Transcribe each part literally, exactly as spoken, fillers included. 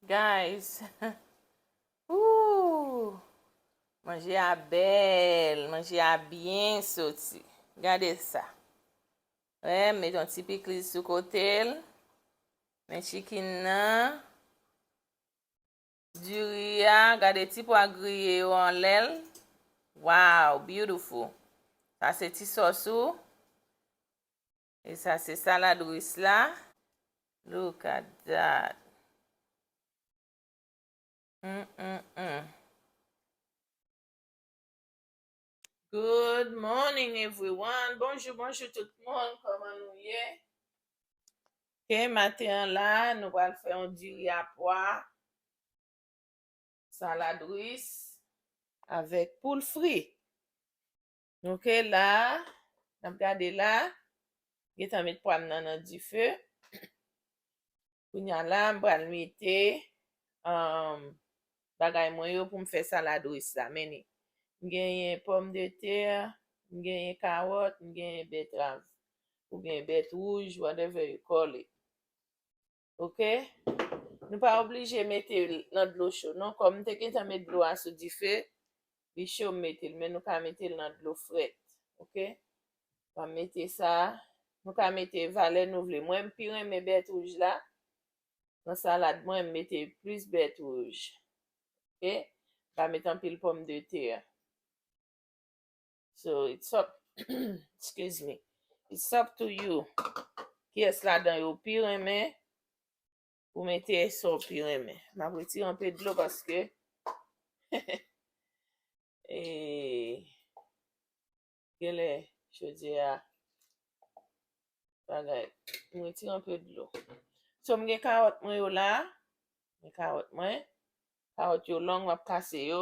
Guys, ooh, manje a bèl, manje a byen soti. Gade sa. Wè, m met yon ti pikliz sou kote l. Men chicken nan. Diri a, gade ti pwa griye yo anlè l. Wow, beautiful. Sa se ti sòs ou. E sa se salad ris la. Look at that. Mm, mm, mm. Good morning, everyone. Bonjou, bonjou tout moun. Kòman nou ye? Ok, maten an la, nou pral fè yon diri a pwa, salad ris, avèk poul fri. Ok, la, n ap gade la. Gentan met pwa m nan nan dife. Kounye a la, m pral mete, um, bagay mwen yo pou m fè salad ris la. Men ni, m genyen pòmdetè, m genyen kawòt, m genyen bètrav. Oubyen bèt wouj, whatever you call it. Ok? Nou pa oblije mete l nan dlo cho, non. Kòm m te gentan met dlo a sou dife, li cho, m mete l. Men nou ka mete l nan dlo frèt. Ok? M ap mete sa. Nou ka mete valè nou vle. Mwen, m pi renmen bèt wouj la. Nan salad mwen, m mete plis bèt wouj. Ok? M pa met anpil pòmdetè. So, it's up, excuse me. It's up to you. Kiyès ladan yo pi renmen? Ou mete sa w pi renmen. M ap retire anpe dlo paske eh, genlè chodyè a bagay. M retire anpe dlo. So, m gen kawòt mwen yo la. M gen kawòt mwen. Kawòt yo long, m ap kase yo.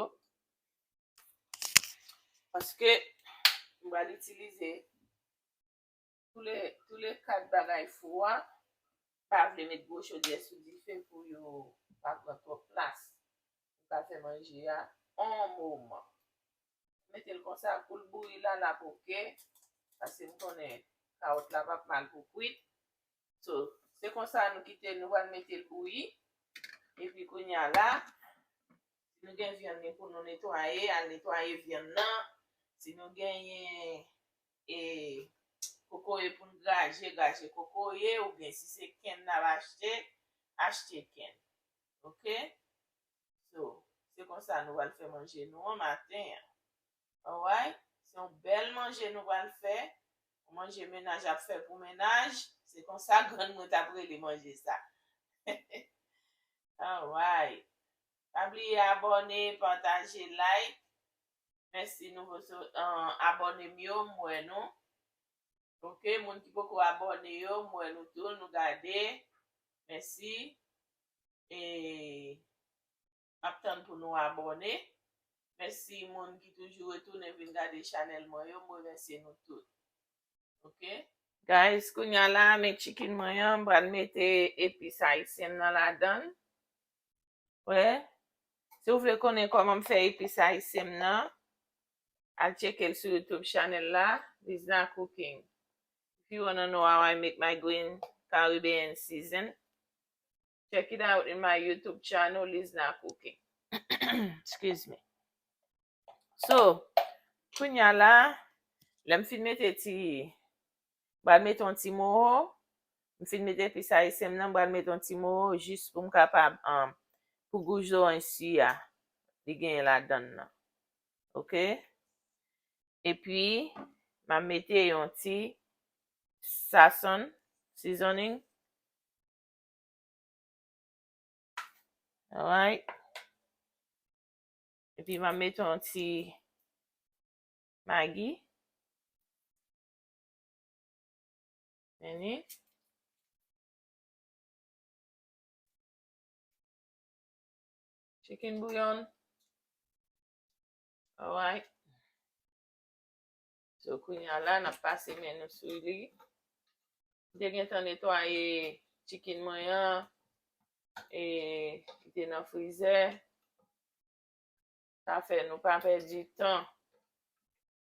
Paske m pral itilize tou le, tou le kat bagay fou a. Pa vle met gwo chodyè sou dife pou yo pa pran twòp plas. Ou ka fè manje a on moman. Mete l konsa, kou l bouyi la, l ap oke. Paske m konnen kawòt la p ap mal pou kwit. So, se konsa nou kite, nou pral mete l bouyi. Epi kounye a la, si nou gen vyann ni pou nou netwaye, al netwaye vyann nan. Si nou genyen e kokoye pou n graje, graje kokoye, oubyen si se kenn n ap achte, achte kenn. Ok? So, se konsa nou pral fè manje nou an maten an. Alright? Se yon bèl manje nou pral fè. Yon manje mennaj ap fè pou mennaj. Se konsa grann mwen t ap rele manje sa. Alright. Pa bliye abòne, pataje, like. Mèsi nouvo so, uh, abòne m yo, m wè nou. Ok, moun ki poko abòne yo, m wè nou tou, nou gade. Mèsi. E m ap tann pou nou abòne. Mèsi moun ki toujou retounen vin gade chanèl mwen yo, m remèsye nou tout. Ok? Guys, kounye a la, men chicken mwen an, m pral mete epis ayisyen m nan ladan l. Wè. Si w vle konnen kòman m fè epis ayisyen m nan, al tcheke l sou YouTube channel la, Lizna Cooking. If you wanna know how I make my green Caribbean season, check it out in my YouTube channel, Lizna Cooking. Excuse me. So, kounye a la, lè m fin mete ti, m pral mete yon ti moho, m fin mete epis ayisyen m nan, m pral mete yon ti moho jis pou m kapab, um, pou gou zoranj si a, li genyen ladan l nan. Ok? Epi, m ap mete yon ti sazon, seasoning. Alright. Epi m ap mete yon ti magi. Meni. Chicken bouillon. Alright. So, kounye a la, n ap pase men nou sou li. M te gentan netwaye chicken mwen an. E, li te nan frizè. Sa fè nou pa pèdi tan.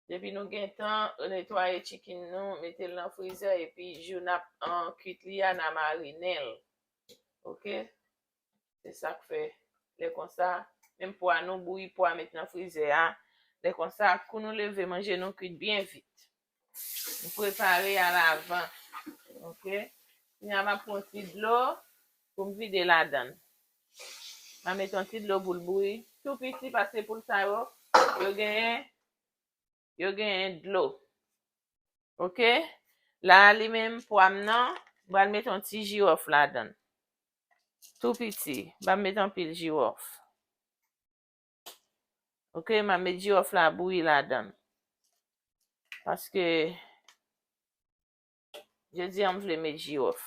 Depi nou gen tan, netwaye chicken nou, mete l nan frizè, epi jou n ap, an, kuit li a, n a marinen l. Ok? Se sa k fè, lè konsa, menm pwa nou bouyi pwa met nan frizè a, lè konsa, kou nou leve manje nou kwit byen vit. Nou prepare alavan. Oke? Kounye a m ap pran ti dlo pou m vide ladan l. M a met yon ti dlo pou l bouyi. Tou piti paske poul sa yo, yo genyen, yo genyen dlo. Oke? La a li menm pwa m nan, m pral met yon ti jiwòf ladan l. Tou piti, m pa met anpil jiwòf. Oke, m a met jiwòf la bouyi ladan l. Paske jodi a m vle met jiwòf.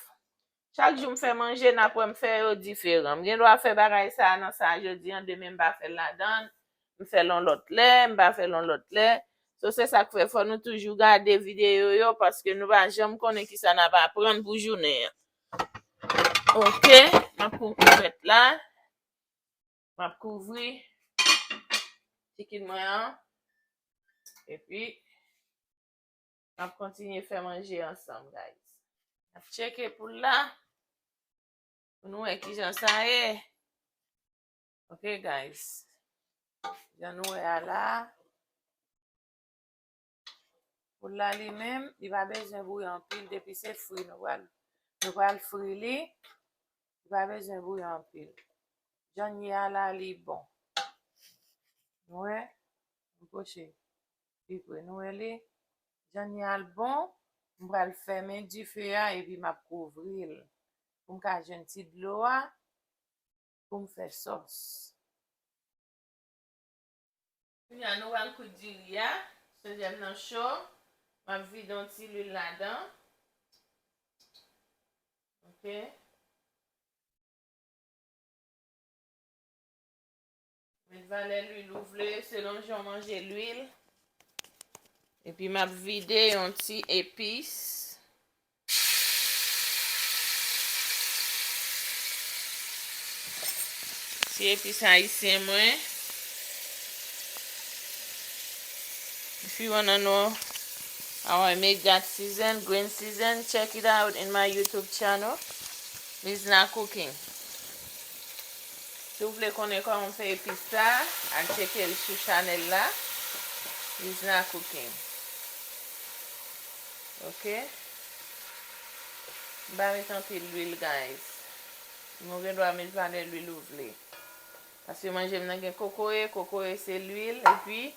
Chak jou m fè manje, n ap wè m fè yo diferan. M gen dwa fè bagay sa a nan sa a jodi a, demen m pa fè l ladan l. M fè l yon lòt lè, m pa fè l yon lòt lè. So, se sa k fè fò nou toujou gade videyo yo, paske nou pa janm konnen kisa n ap aprann pou jounen an. Oke, m ap pran kouvèt la. M ap kouvri chicken mwen an. Epi, n ap kontinye fè manje ansanm, guys. N ap tcheke poul la. Pou nou wè kijan sa ye. Ok, guys. Jan nou wè a la. Poul la li menm, li pa bezwen bouyi anpil, depi se fri nou pral, nou pral fri li. Li pa bezwen bouyi anpil. Jan l ye a la, li bon. Nou wè? M pwoche pi pre. Nou wè li? Jan l ye a l bon. M pral fèmen dife a epi m ap kouvri l. Pou m ka jwenn ti dlo a. Pou m fè sòs. Kounye a, nou pral kwit diri a. Chedèm nan cho. M ap vide yon ti lwil ladan. Ok. Met valè lwil ou vle, selon jan w manje lwil. Epi m ap vide yon ti epis. Ti epis ayisyen mwen. If you wanna know how I make that season, green season, check it out in my YouTube channel, Lizna Cooking. Si w vle konnen kòman m fè epis sa, al tcheke l sou chanèl la, Lizna Cooking. Ok? M pa met anpil lwil, guys. Nou gen dwa met valè lwil ou vle. Paske manje m nan gen kokoye, kokoye se lwil, epi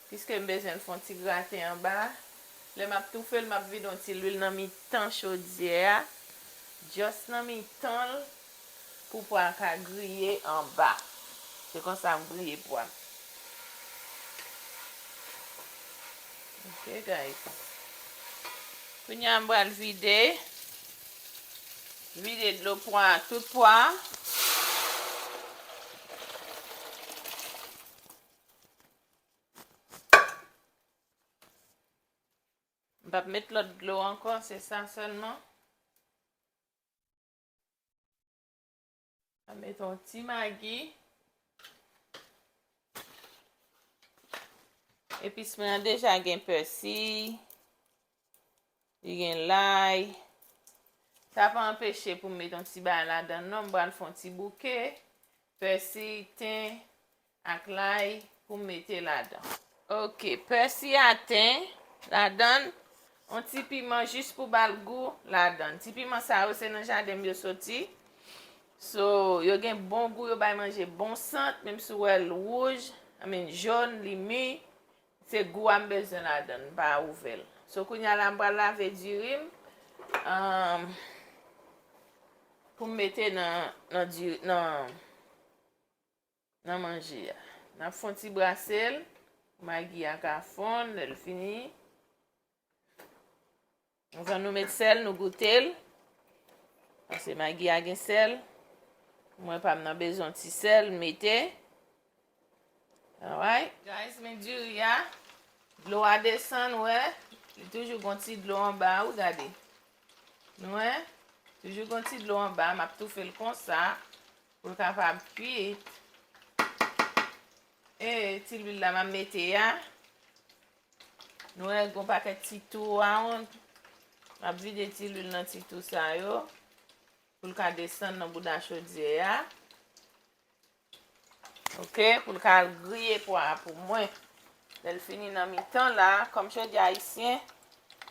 piske m bezwen l fè yon ti graten anba, lè m ap toufe l, m ap vide yon ti lwil nan mitan chodyè a, just nan mitan l, pou pwa a ka griye anba. Se konsa m griye pwa m. Ok, guys. Kounye a, m pral vide. Vide dlo pwa, tout pwa. M p ap met lòt dlo ankò, se sa sèlman. M ap met yon ti magi. Epis mwen an deja gen pèsi, li gen lay. Sa pa anpeche pou m met yon ti bagay ladan l non, m pral fè yon ti bouke, pèsi, ten, ak lay pou m mete ladan. Ok, pèsi a ten ladan, yon ti piman jis pou ba l gou ladan. Ti piman sa yo se nan jaden m yo soti. So, yo gen bon gou, yo bay manje bon sant, menm si w wè l wouj, I mean, jòn, li mi, se gou a m bezwen ladan, m pa ouvè l. So, kounye a la, m pral lave diri m, um, pou m mete nan, nan diri, nan, nan manje a. N ap fè yon ti brase l pou magi a ka fonn, lè l fini. Anvan nou met sèl, nou goute l. Paske magi a gen sèl. Mwen pa m nan bezwen ti sèl, m mete. Alright. Guys, men diri a. Dlo a desann, wè. Li toujou gon ti dlo anba, wi, gade. Nou wè? Toujou gon ti dlo anba, m ap toufe l konsa. Pou l kapab kuit. E ti lwil la m ap mete a. Nou wè gon pakèt ti tou a wonn. M ap vide ti lwil nan ti tou sa yo. Pou l ka desann nan bouda chodyè a. Ok, pou l ka al griye pwa a pou mwen. Lè l fini nan mitan la, kòm chòdyè ayisyen,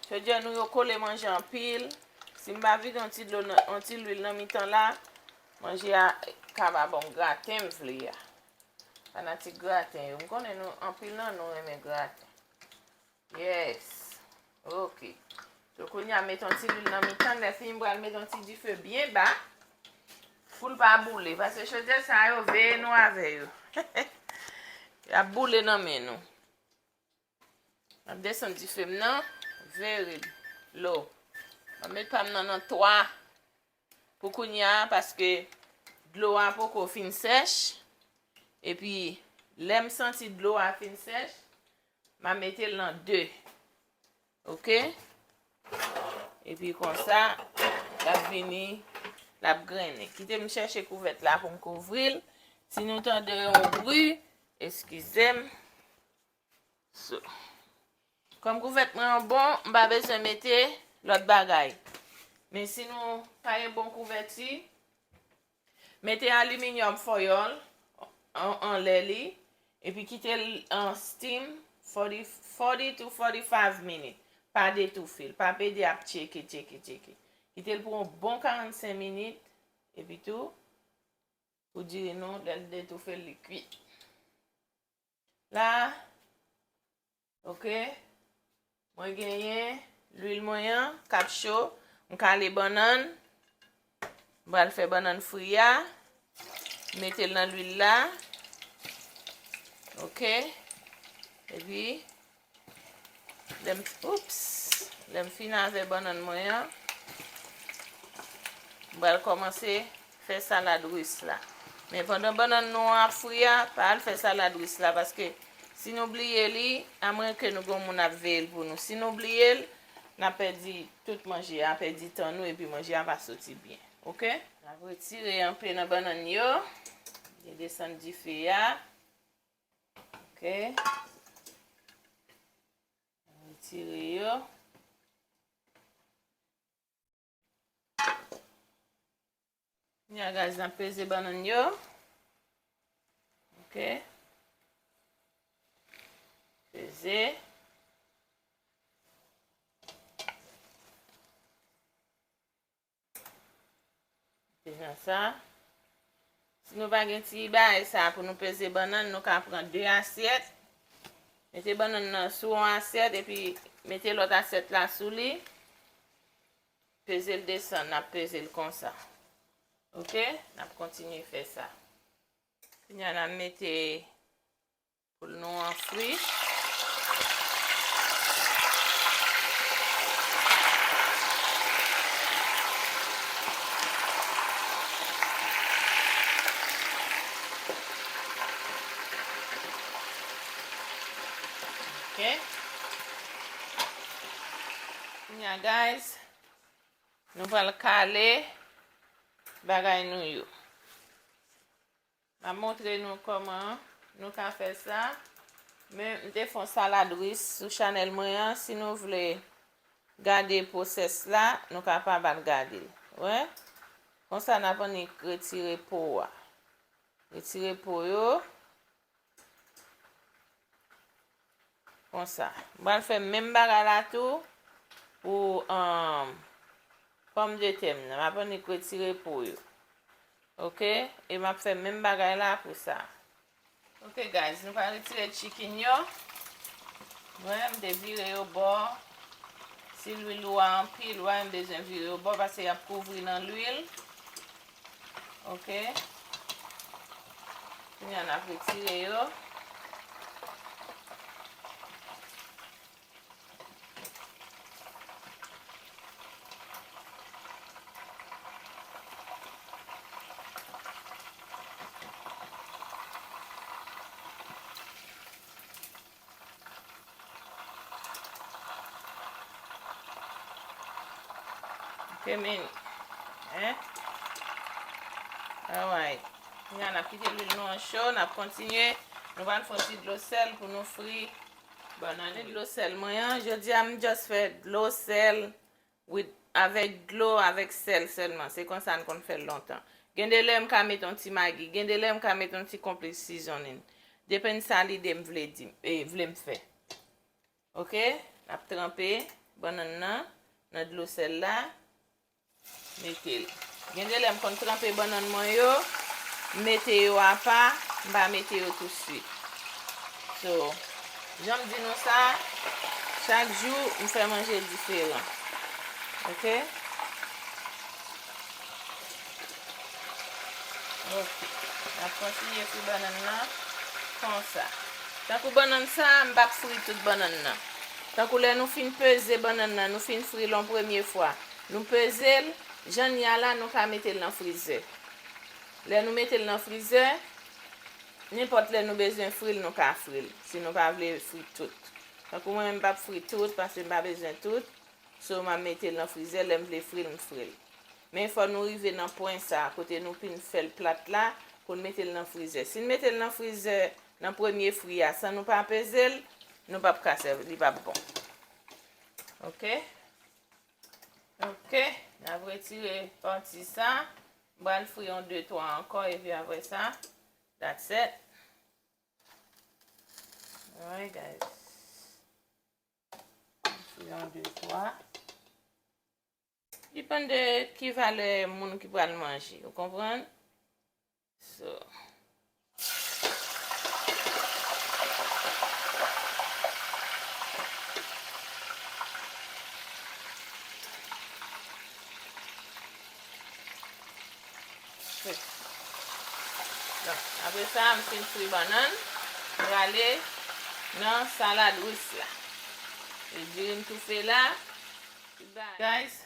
chòdyè nou yo kole manje anpil. Si m pa vide yon ti dlo nan, yon ti lwil nan mitan la, manje a ka pa ban m graten m vle a. Fanatik graten yo, m konnen nou, anpil nan nou renmen graten. Yes. Ok. So, kounye a, met yon ti lwil nan mitan. Lè fini, m pral met yon ti dife byen ba. Pou l pa boule. Paske chòdyè sa yo, veye nou avè yo. Y ap boule nan men nou. M ap desann dife m nan. Very low. M ap met pa m nan nan twa. Pou kounye a, paske dlo a poko fin sèch. Epi, lè m santi dlo a fin sèch, m a mete l nan de. Ok? Epi konsa, l ap vini, l ap grennen. Kite m chèche kouvèt la pou m kouvri l. Si nou tande yon bri, eskize m. So, kòm kouvèt mwen an bon, m pa bezwen mete lòt bagay. Men si nou pa gen bon kouvèti, mete aliminyòm foil an, anlè li, epi kite l an steam forty, forty to forty-five minutes. Pa detoufe l, pa pede ap tcheke, tcheke, tcheke. Kite l pou yon bon karannsenk minit, epi tou, pou diri nou, lè l detoufe l, li kwit. La, ok. Mwen genyen lwil mwen an k ap cho. M kale bannann. M pral fè bannann fri a. Mete l nan lwil la. Ok. Epi, lè m, oups, lè m fin avè bannann mwen an, m pral kòmanse fè salad ris la. Men pandan bannann nou an ap fri a, pa al fè salad ris la, paske si nou bliye li, amwenke nou gen moun ap veye l pou nou. Si nou bliye l, n ap pèdi tout manje a, pèdi tan nou, epi manje a pa soti byen. Ok? N ap retire anpe nan bannann yo. Desann dife a. Ok. Retire yo. Kounye a, guys, n ap peze bannann yo. Ok. Peze. Se jan sa. Si nou pa gen ti bagay sa pou nou peze bannann, nou ka pran de asyèt. Mete bannann nan sou yon asyèt epi mete lòt asyèt la sou li. Peze l desann, n ap peze l konsa. Ok? N ap kontinye fè sa. Kounye a, n ap mete poul nou an fri. Ok. Kounye a, guys, nou pral kale bagay nou yo. M ap montre nou kòman nou ka fè sa. Men, m te fè yon salad ris sou chanèl mwen an. Si nou vle gade pwosès la, nou kapab al gade l. Wè? Konsa, n ap annik retire po a. Retire po yo. Konsa. M pral fè menm bagay la tou pou, um, pòmdetè m nan. M ap annik retire po yo. Ok? E m ap fè menm bagay la pou sa. Ok, guys, nou pral retire chicken yo. Mwen, m te vire yo bò. Si lwil ou a anpil, w a m bezwen vire yo bò paske y ap kouvri nan lwil. Ok. Kounye a n ap retire yo. Ok, men, hein? Alright. Kounye a n ap kite lwil nou an cho, n ap kontinye. Nou pral fè yon ti dlo sèl pou nou fri bannann. Dlo sèl mwen an, jodi a m just fè dlo sèl with, avèk dlo, avèk sèl sèlman. Se konsa n konn fè l lontan. Gen de lè m ka met yon ti magi, gen de lè m ka met yon ti konplis seasoning. Depann sa lide m vle di, e, vle m fè. Oke? N ap tranpe bannann nan nan dlo sèl la. Mete l. Gen de lè m konn tranpe bannann mwen yo, m mete yo apa, m pa mete yo tousuit. So, jan m di nou sa, chak jou m fè manje diferan. Oke? Oke. N ap kontinye fri bannann nan konsa. Tankou bannann sa, m p ap fri tout bannann nan. Tankou lè nou fin peze bannann nan, nou fin fri l yon premye fwa. Nou peze l, jan n ye a la, nou ka mete l nan frizè. Lè nou mete l nan frizè, nenpòt lè nou bezwen fri l, nou ka fri l, si nou pa vle fri tout. Tankou mwen menm, m p ap fri tout, paske m pa bezwen tout. So, m ap mete l nan frizè, lè m vle fri l, m fri l. Men fò nou rive nan pwen sa, kote nou fin fè l plat la, pou n mete l nan frizè. Si n mete l nan frizè, nan premye fri a, san nou pa peze l, nou p ap ka sèvi, li p ap bon. Oke? Oke, n ap retire pati sa. M pral fri yon de twa ankò, epi apre sa, that's it. Alright, guys. Fri yon de twa. Depann de ki valè moun ki pral manje, ou konprann? So. Bon, apre sa, m fin fri bannann, m prale nan salad ris la. E diri m toufe la. Guys,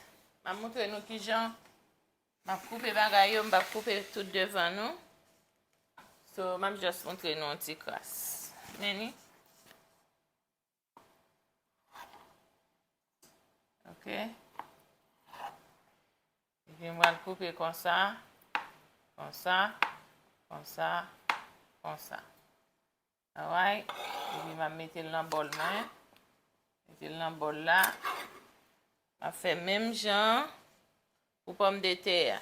m ap montre nou kijan m ap koupe bagay yo, m p ap koupe tout devan nou. So, m ap just montre nou yon ti kras. Men li. Oke. Epi m pral koupe konsa, konsa, konsa, konsa. Alright. Epi m ap mete l nan bòl mwen. Mete l nan bòl la. M ap fè menm jan pou pòmdetè a.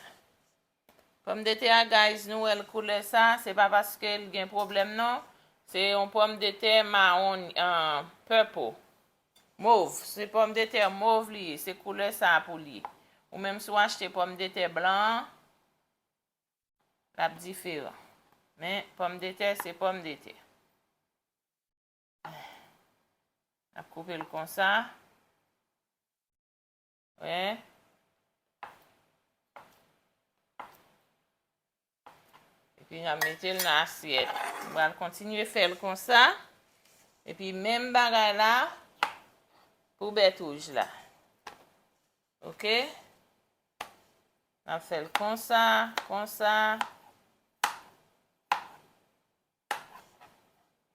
Pòmdetè a, guys, nou wè l koulè sa, se pa paske l gen pwoblèm non. Se yon pòmdetè mawon, ah, purple. Mov. Se pòmdetè mov li ye. Se koulè sa pou li ye. Ou menm si w achte pòmdetè blan an, l ap diferan. Men pòmdetè, se pòmdetè. N ap koupe l konsa. Wi. Epi n ap mete l nan asyèt. M pral kontinye fè l konsa. Epi menm bagay la pou bèt wouj la. Oke? N ap fè l konsa, konsa.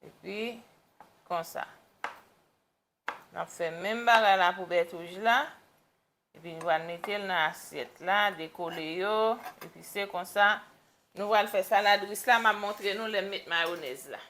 Epi konsa. N ap fè menm bagay la pou bèt wouj la. Epi nou pral mete l nan asyèt la, dekole yo. Epi se konsa nou pral fè salad ris la. M ap montre nou lè m met mayonèz la.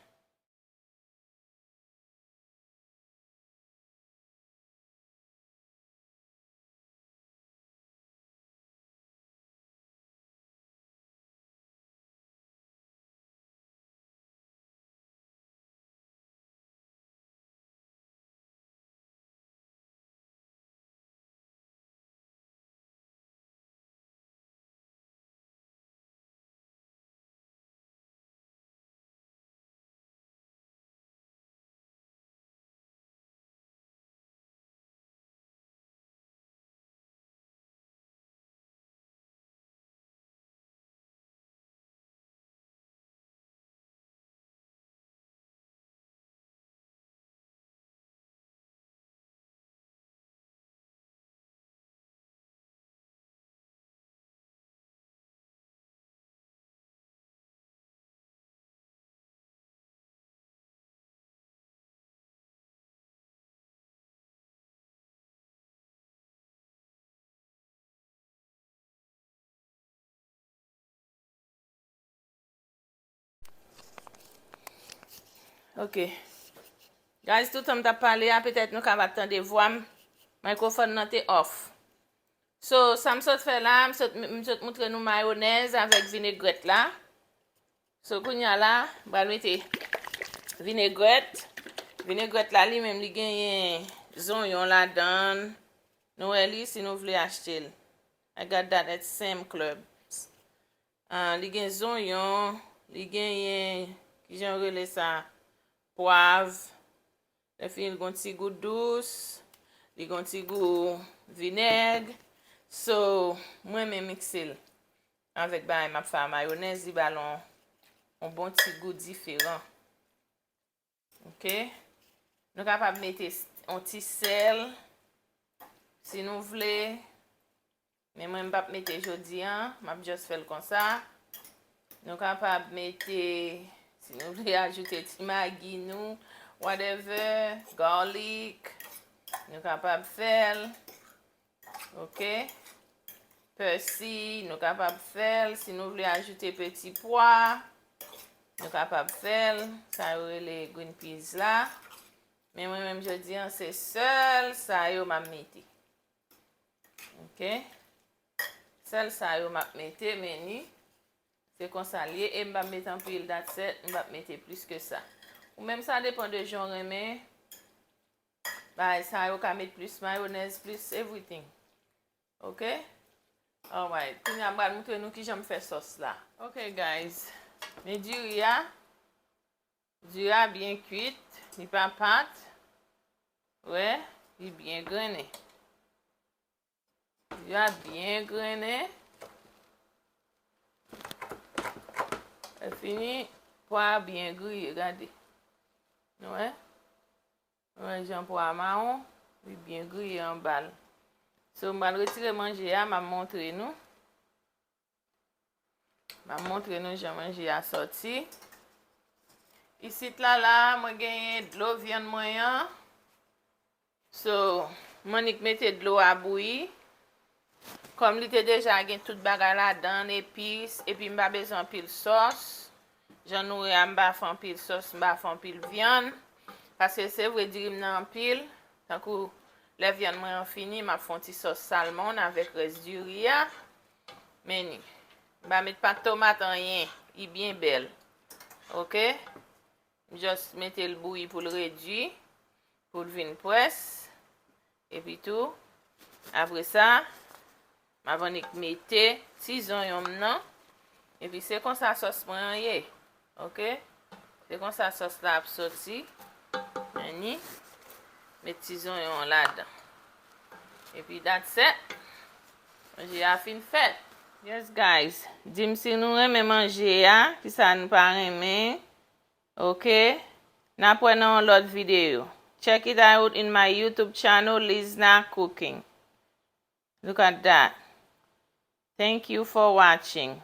Ok. Guys, toutan m t ap pale a, petèt nou ka pa t tande vwa m. Mikrofòn nan te off. So, sa m sot fè la, m sot, m sot moutre nou mayonèz avèk vinegrèt la. So, kounya la, m pral mete vinegrèt. Vinegrèt la, li menm, li genyen zonyon ladan l. Nou wè li, si nou vle achte l. I got that at Sam's Club. Ah, li gen zonyon, li genyen, kijan yo rele sa, pwav. Lè fini, li gon ti gou dous, li gon ti gou vinèg. So, mwen renmen mikse l avèk bagay m ap fè a, mayonèz, li ba l on, on bon ti gou diferan. Ok? Nou kapab mete s-, on ti sèl, si nou vle. Men mwen, m p ap mete jodi a, m ap just fè l konsa. Nou kapab mete, si nou vle ajoute ti magi nou, whatever, garlic, nou kapab fè l. Ok? Pèsi, nou kapab fè l. Si nou vle ajoute peti pwa, nou kapab fè l. Sa yo rele green peas la. Men mwen menm jodi a, se sèl sa yo m ap mete. Ok? Sèl sa yo m ap mete, men ni. Se konsa l ye, e m p ap mete anpil, that's it, m p ap mete plis ke sa. Ou menm, sa depann de jan w renmen. Bagay sa yo ka met plis mayonèz, plis everything. Ok? Alright. Kounye a m pral moutre nou kijan m fè sòs la. Ok, guys. Men diri a. Diri a byen kwit. Li pa pat. Wè, li byen grennen. Diri a byen grennen. Lè fini, pwa a byen griye, gade. Nou wè? Mwen jan pwa mawon, li byen griye anba l. So, m pral retire manje a, m ap montre nou. M ap montre nou jan manje a sòti. Isit la, la, mwen genyen dlo vyann mwen an. So, m annik mete dlo a bouyi. Kòm li te deja gen tout bagay ladan l, epis, epi m pa bezwen anpil sòs. Jan nou wè a, m pa fè anpil sòs, m pa fè anpil vyann. Paske se vre, diri m nan anpil. Tankou lè vyann mwen an fini, m ap fè yon ti sòs salmon avèk rès diri a. Men ni. M pa met pat tomat anyen. Li byen bèl. Ok? M just mete l bouyi pou l redui, pou l vin près. Epi tou, apre sa, m ap annik mete ti zonyon m nan. Epi se konsa sòs mwen an ye. Ok? Se konsa sòs la ap soti. Men ni, met ti zonyon an ladan. Epi that's it. Manje a fin fèt. Yes, guys. Di m si nou renmen manje a, kisa nou pa renmen. Ok? N ap wè nan yon lòt videyo. Check it out in my YouTube channel, Lizna Cooking. Look at that. Thank you for watching.